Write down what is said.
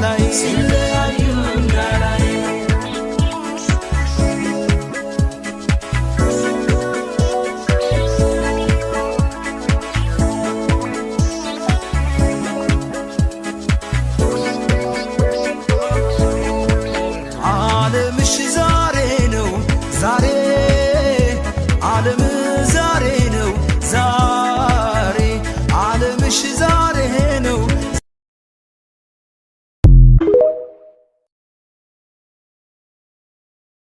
እንዳላይ፣ ሲለያዩ እንዳላይ። ዓለምሽ ዛሬ ነው ዛሬ፣ ዓለም ዛሬ ነው ዛሬ፣ ዓለምሽ ዛሬ ነው።